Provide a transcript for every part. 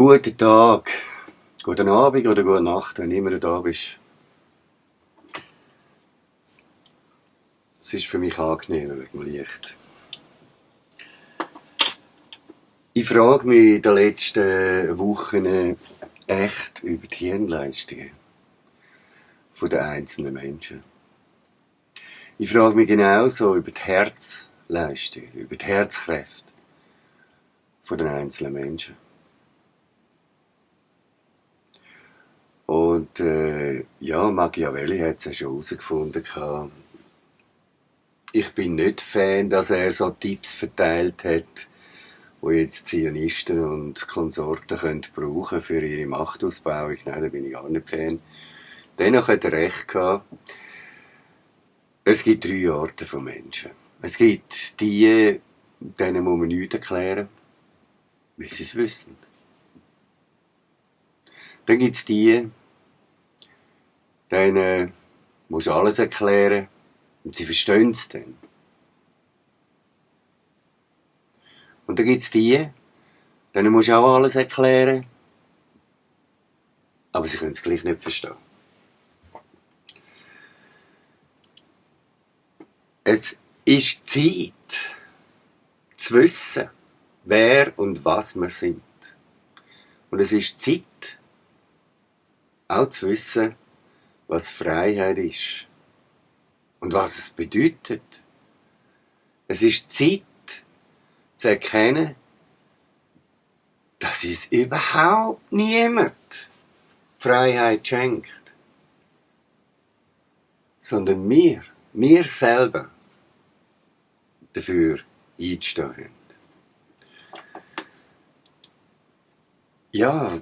Guten Tag, guten Abend oder gute Nacht, wenn immer du da bist. Es ist für mich angenehm wegen dem Licht. Ich frage mich in den letzten Wochen echt über die Hirnleistungen der einzelnen Menschen. Ich frage mich genauso über die Herzleistungen, über die Herzkräfte der einzelnen Menschen. Und Machiavelli hat es ja schon herausgefunden. Ich bin nicht Fan, dass er so Tipps verteilt hat, die jetzt Zionisten und Konsorten können brauchen für ihre Machtausbauung. Nein, da bin ich gar nicht Fan. Dennoch hat er recht gehabt. Es gibt 3 Arten von Menschen. Es gibt die, denen muss man nichts erklären, weil sie es wissen. Dann gibt es die, denen musst du alles erklären und sie verstehen es dann. Und dann gibt es die, denen musst du auch alles erklären, aber sie können es gleich nicht verstehen. Es ist Zeit, zu wissen, wer und was wir sind. Und es ist Zeit, auch zu wissen, was Freiheit ist und was es bedeutet. Es ist Zeit, zu erkennen, dass es überhaupt niemand Freiheit schenkt, sondern wir selber dafür einzustehen haben. Ja,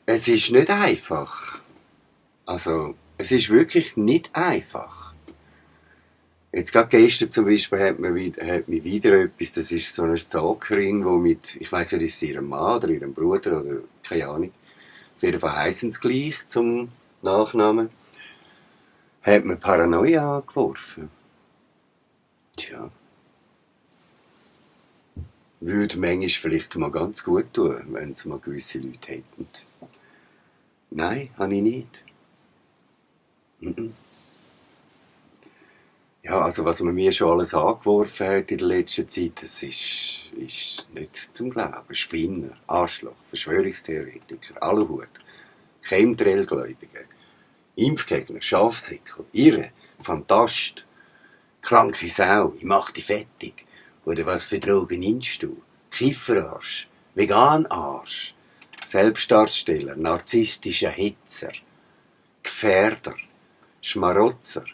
es ist nicht einfach. Also, es ist wirklich nicht einfach. Jetzt gerade gestern zum Beispiel hat mich wieder etwas, das ist so eine Stalkerin, wo ich weiss nicht, ist es ihrem Mann oder ihrem Bruder oder keine Ahnung, auf jeden Fall heissen sie gleich zum Nachnamen, hat mir Paranoia angeworfen. Tja. Würde manchmal vielleicht mal ganz gut tun, wenn es mal gewisse Leute hätten. Nein, habe ich nicht. Ja, also was man mir schon alles angeworfen hat in der letzten Zeit, das ist nicht zum Glauben. Spinner, Arschloch, Verschwörungstheoretiker, Aluhut, Chemtrailgläubige, Impfgegner, Schafsäckel, Irre, Fantast, kranke Sau, ich mach dich fertig. Oder was für Drogen nimmst du? Kifferarsch, Veganarsch, Selbstdarsteller, narzisstischer Hetzer, Gefährder, Schmarotzer,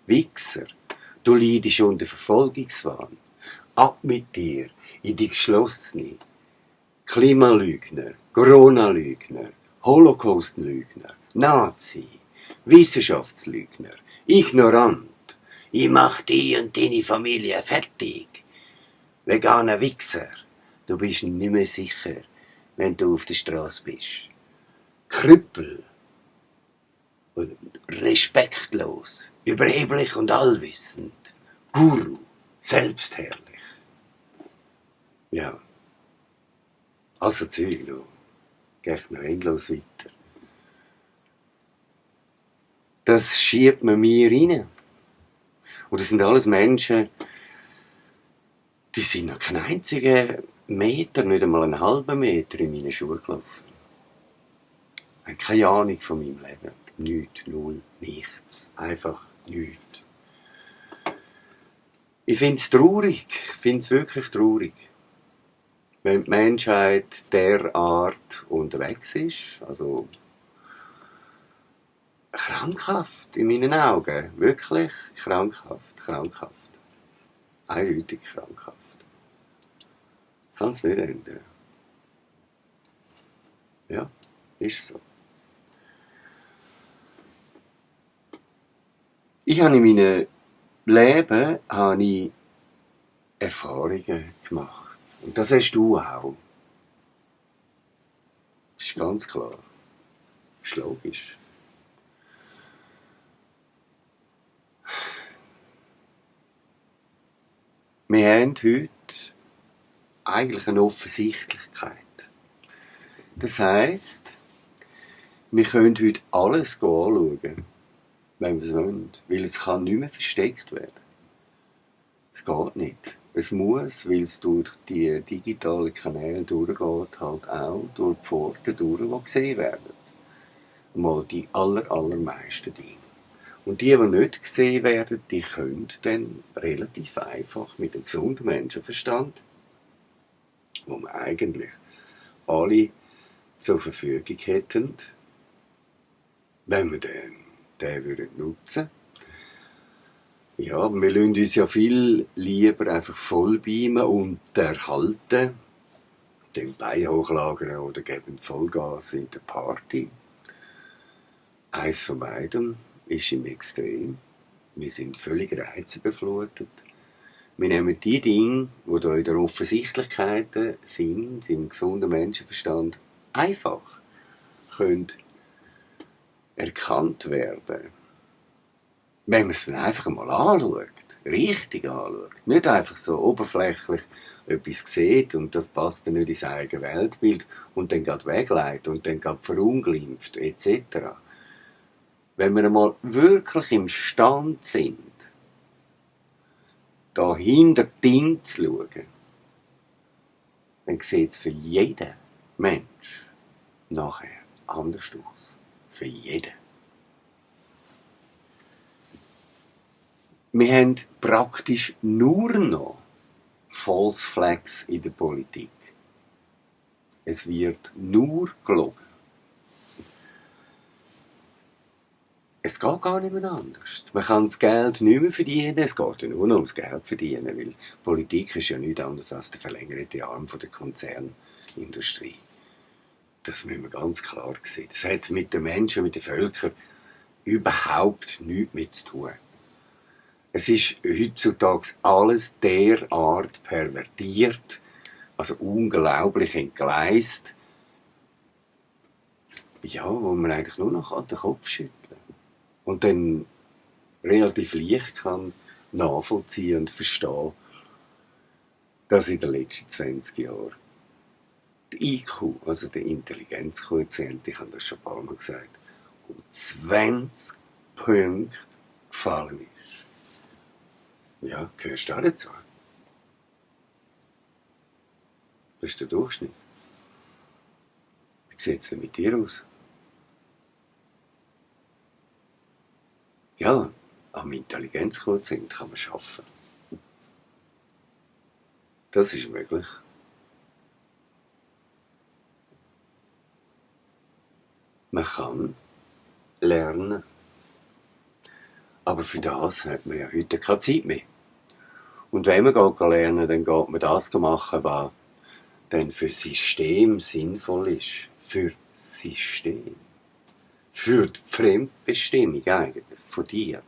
Wichser. Du leidest unter Verfolgungswahn. Ab mit dir in die geschlossene. Klimalügner, Corona-Lügner, Holocaust-Lügner, Nazi, Wissenschaftslügner, Ignorant. Ich mach dich und deine Familie fertig. Veganer Wichser. Du bist nicht mehr sicher, wenn du auf der Straße bist. Krüppel. Und respektlos, überheblich und allwissend. Guru, selbstherrlich. Ja. Also Zeug, da geht noch endlos weiter. Das schiebt man mir rein. Und das sind alles Menschen, die sind noch keinen einzigen Meter, nicht einmal einen halben Meter in meine Schuhe gelaufen. Haben keine Ahnung von meinem Leben. Nichts, null, nichts. Einfach nichts. Ich finde es traurig. Ich finde es wirklich traurig. Wenn die Menschheit derart unterwegs ist, also krankhaft in meinen Augen. Wirklich krankhaft. Eindeutig krankhaft. Ich kann es nicht ändern. Ja, ist so. Ich habe in meinem Leben Erfahrungen gemacht. Und das hast du auch. Das ist ganz klar. Das ist logisch. Wir haben heute eigentlich eine Offensichtlichkeit. Das heisst, wir können heute alles anschauen, wenn wir es wollen, weil es kann nicht mehr versteckt werden. Es geht nicht. Es muss, weil es durch die digitalen Kanäle durchgeht, halt auch durch die Pforten durch, die gesehen werden. Mal die allermeisten Dinge. Und die nicht gesehen werden, die können dann relativ einfach mit dem gesunden Menschenverstand, wo wir eigentlich alle zur Verfügung hätten, wenn wir den würden nutzen. Ja, aber wir lassen uns ja viel lieber einfach voll beamen und erhalten, den Bein hochlagern oder geben Vollgas in der Party. Eins von beidem ist im Extrem. Wir sind völlig reizebeflutet. Wir nehmen die Dinge, die da in der Offensichtlichkeit sind, im gesunden Menschenverstand, einfach können erkannt werden. Wenn man es dann einfach mal anschaut, richtig anschaut, nicht einfach so oberflächlich etwas sieht und das passt dann nicht ins eigene Weltbild und dann geht wegleitet und dann geht verunglimpft etc. Wenn wir einmal wirklich imstande sind, dahinter Dinge zu schauen, dann sieht es für jeden Mensch nachher anders aus. Für jeden. Wir haben praktisch nur noch False Flags in der Politik. Es wird nur gelogen. Es geht gar nicht mehr anders. Man kann das Geld nicht mehr verdienen, es geht ja nur noch ums Geld verdienen, weil Politik ist ja nichts anderes als der verlängerte Arm der Konzernindustrie. Das müssen wir ganz klar sehen. Das hat mit den Menschen, mit den Völkern überhaupt nichts mehr zu tun. Es ist heutzutage alles derart pervertiert, also unglaublich entgleist, ja, wo man eigentlich nur noch an den Kopf schütteln und dann relativ leicht kann nachvollziehen und verstehen, dass in den letzten 20 Jahren der IQ, also der Intelligenzquotient, ich habe das schon ein paar Mal gesagt, um 20 Punkte gefallen ist. Ja, gehörst du auch dazu? Das ist der Durchschnitt. Wie sieht es denn mit dir aus? Ja, am Intelligenzquotient kann man arbeiten. Das ist möglich. Man kann lernen. Aber für das hat man ja heute keine Zeit mehr. Und wenn man lernen dann geht man das machen, was dann für das System sinnvoll ist. Für das System. Für die Fremdbestimmung eigentlich von dir.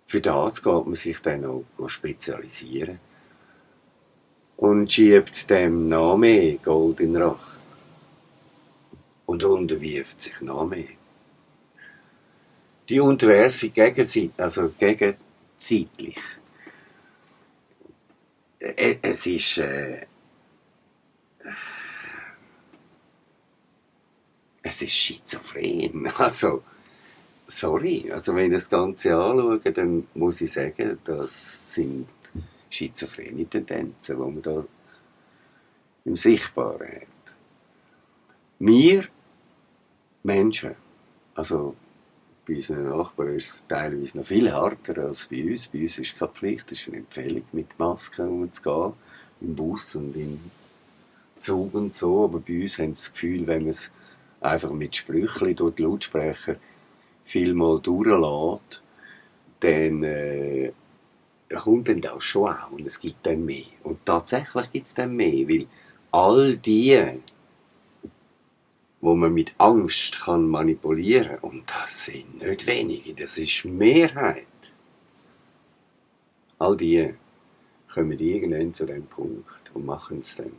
Für das geht man sich dann auch spezialisieren. Und schiebt dem noch mehr Gold in den Rachen. Und unterwirft sich noch mehr. Die Unterwerfung gegenseitig, es ist schizophren. Also, sorry, also wenn ich das Ganze anschaue, dann muss ich sagen, das sind schizophrene Tendenzen, die man da im Sichtbaren hat. Wir Menschen, also bei unseren Nachbarn ist es teilweise noch viel härter als bei uns. Bei uns ist keine Pflicht, es ist eine Empfehlung, mit Masken umzugehen, im Bus und im Zug und so. Aber bei uns haben sie das Gefühl, wenn man es einfach mit Sprüchen durch die Lautsprecher vielmal durchlässt, dann kommt dann das schon auch und es gibt dann mehr. Und tatsächlich gibt es dann mehr, weil all die, wo man mit Angst kann manipulieren kann, und das sind nicht wenige, das ist die Mehrheit. All die kommen irgendwann zu dem Punkt und machen es dann.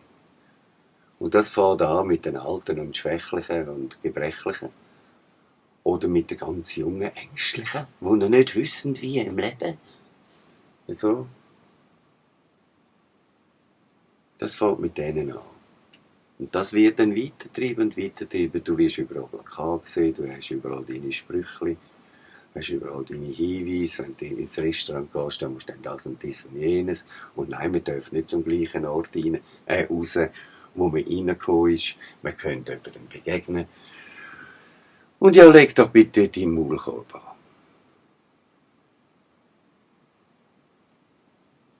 Und das fängt an mit den Alten und Schwächlichen und Gebrechlichen. Oder mit den ganz jungen Ängstlichen, die noch nicht wissen, wie im Leben. So. Das fängt mit denen an. Und das wird dann weitertreiben und weitertreiben. Du wirst überall Plakate sehen, du hast überall deine Sprüche, du hast überall deine Hinweise. Wenn du ins Restaurant gehst, dann musst du dann das und dies und jenes. Und nein, wir dürfen nicht zum gleichen Ort raus, wo man reingekommen ist. Wir können jemandem begegnen. Und ja, leg doch bitte deinen Maulkorb an.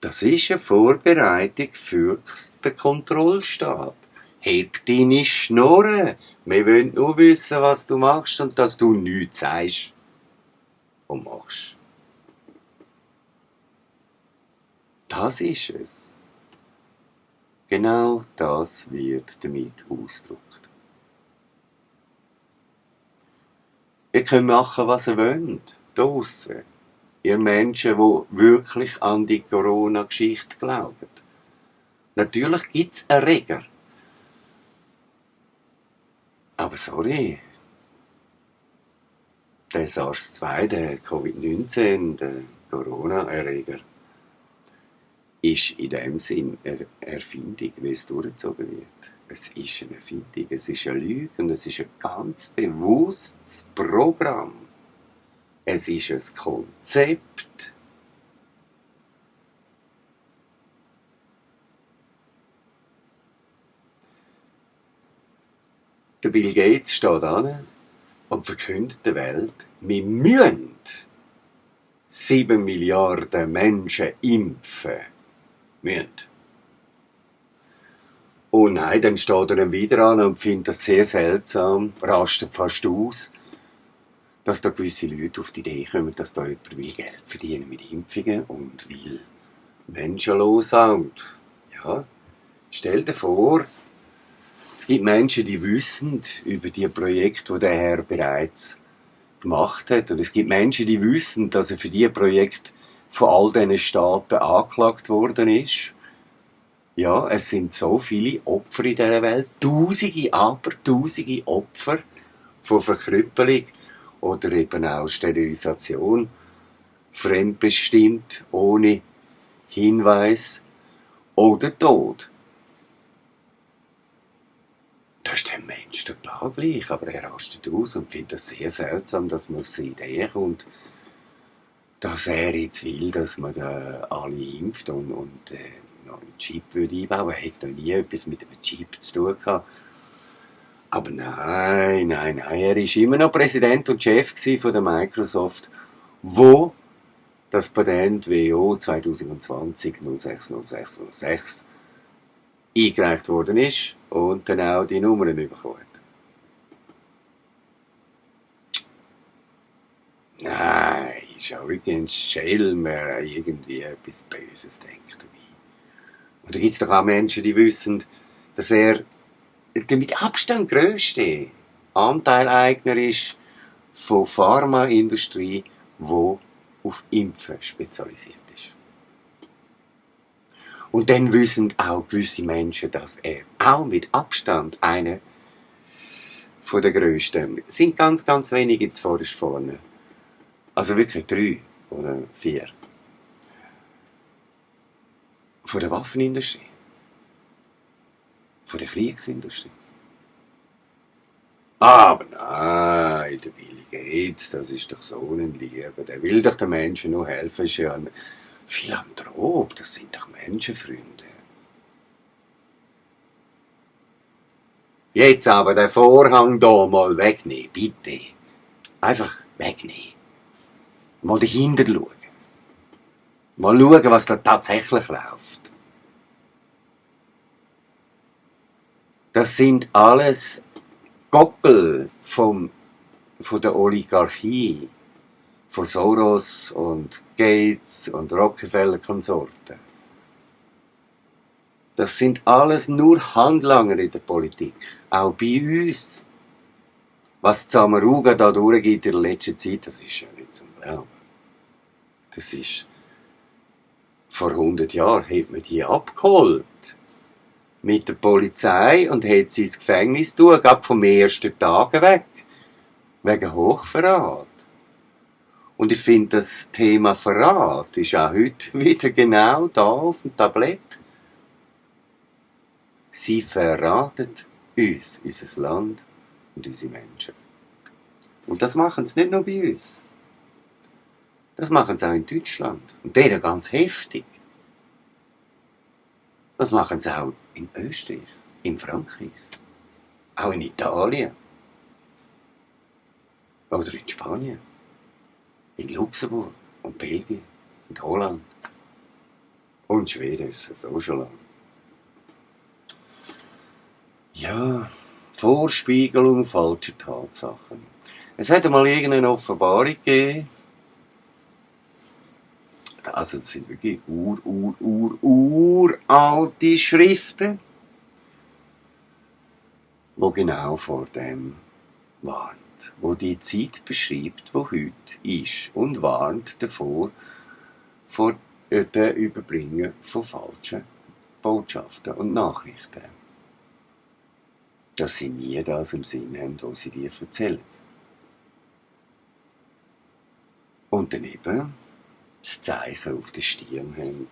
Das ist eine Vorbereitung für den Kontrollstaat. Heb deine Schnurren. Wir wollen nur wissen, was du machst und dass du nichts sagst und machst. Das ist es. Genau das wird damit ausgedrückt. Ihr könnt machen, was ihr wollt. Draussen. Ihr Menschen, die wirklich an die Corona-Geschichte glauben. Natürlich gibt es Erreger. Aber sorry. Der SARS-2, der Covid-19, der Corona-Erreger, ist in dem Sinn eine Erfindung, wie es durchgezogen wird. Es ist eine Erfindung, es ist eine Lüge und es ist ein ganz bewusstes Programm. Es ist ein Konzept. Der Bill Gates steht an und verkündet der Welt, wir müssen 7 Milliarden Menschen impfen. Müssen. Oh nein, dann steht er dann wieder an und findet das sehr seltsam, rastet fast aus, dass da gewisse Leute auf die Idee kommen, dass da jemand will Geld verdienen mit Impfungen und will menschenlos und ja, stell dir vor, es gibt Menschen, die wissen über die Projekte, die der Herr bereits gemacht hat. Und es gibt Menschen, die wissen, dass er für diese Projekte von all diesen Staaten angeklagt worden ist. Ja, es sind so viele Opfer in dieser Welt. Tausende, aber tausende Opfer von Verkrüppelung oder eben auch Sterilisation. Fremdbestimmt, ohne Hinweis oder Tod. Das ist dem Mensch total gleich, aber er rastet aus und findet es sehr seltsam, dass man auf die Idee kommt, dass er jetzt will, dass man da alle impft und noch einen Chip einbauen würde. Er hat noch nie etwas mit einem Chip zu tun gehabt. Aber nein, er ist immer noch Präsident und Chef von der Microsoft, wo das Patent WO 2020 060606 eingereicht worden ist und dann auch die Nummern bekommen hat. Nein, ist auch übrigens Schelm, wer irgendwie etwas Böses denkt dabei. Und da gibt es doch auch Menschen, die wissen, dass er der mit Abstand grösste Anteileigner ist von Pharmaindustrie, die auf Impfen spezialisiert ist. Und dann wissen auch gewisse Menschen, dass er auch mit Abstand einer von der grössten, sind ganz, ganz wenige zuvorderst vorne. Also wirklich 3 oder 4. Von der Waffenindustrie. Von der Kriegsindustrie. Aber nein, der Bill Gates, das ist doch so ein Lieber. Der will doch den Menschen nur helfen. Ist ja ein Philanthrop, das sind doch Menschenfreunde. Jetzt aber den Vorhang da mal wegnehmen, bitte. Einfach wegnehmen. Mal dahinter schauen. Mal schauen, was da tatsächlich läuft. Das sind alles Gockel von der Oligarchie, von Soros und Gates und Rockefeller-Konsorten. Das sind alles nur Handlanger in der Politik, auch bei uns. Was Samaruga da durchgeht in der letzten Zeit, das ist ja nicht zum Glauben. Das ist, vor 100 Jahren hat man die abgeholt. Mit der Polizei und hat sie ins Gefängnis tun, gerade vom ersten Tag weg. Wegen Hochverrat. Und ich finde, das Thema Verrat ist auch heute wieder genau da auf dem Tablett. Sie verraten uns, unser Land und unsere Menschen. Und das machen sie nicht nur bei uns. Das machen sie auch in Deutschland. Und denen ganz heftig. Das machen sie auch in Österreich, in Frankreich, auch in Italien. Oder in Spanien, in Luxemburg und Belgien und Holland. Und Schweden ist es auch schon lange. Ja, Vorspiegelung falscher Tatsachen. Es hat einmal irgendeine Offenbarung gegeben. Also das sind wirklich uralte Schriften, die genau vor dem warnt. Wo die Zeit beschreibt, die heute ist. Und warnt davor, vor dem Überbringen von falschen Botschaften und Nachrichten. Dass sie nie das im Sinn haben, was sie dir erzählen. Und daneben das Zeichen auf der Stirn haben.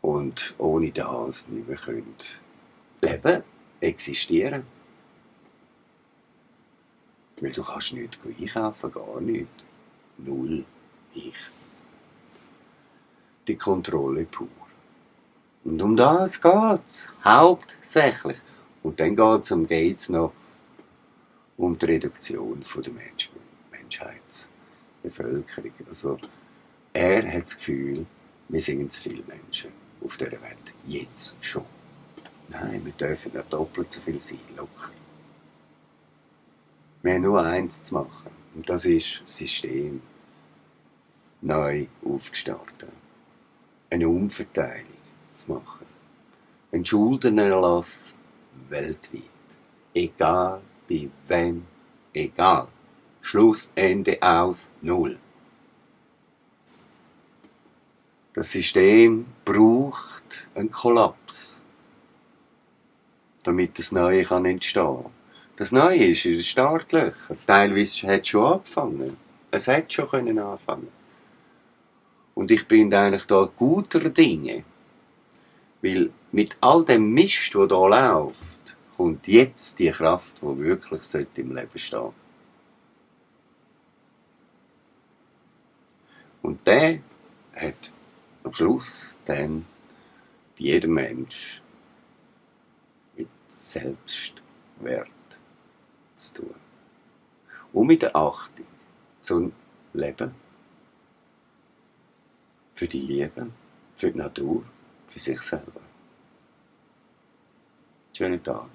Und ohne das nicht mehr können leben, existieren. Weil du kannst nichts einkaufen, gar nichts. Null, nichts. Die Kontrolle pur. Und um das geht's, hauptsächlich. Und dann geht's noch um die Reduktion der Menschheitsbevölkerung. Also, er hat das Gefühl, wir sind zu viele Menschen auf dieser Welt. Jetzt schon. Nein, wir dürfen nicht doppelt so viel sein, locker. Wir haben nur eins zu machen. Und das ist das System neu aufzustarten. Eine Umverteilung zu machen. Ein Schuldenerlass weltweit. Egal bei wem, egal. Schluss, Ende, aus, null. Das System braucht einen Kollaps, damit das Neue entstehen kann. Das Neue ist in den Startlöchern. Teilweise hat es schon angefangen. Es hätte schon anfangen. Und ich bin eigentlich da guter Dinge. Weil mit all dem Mist, der da läuft, kommt jetzt die Kraft, die wirklich im Leben stehen. Und der hat am Schluss dann bei jedem Mensch mit Selbstwert zu tun. Und mit der Achtung zum Leben, für die Liebe, für die Natur, für sich selber. Schönen Tag.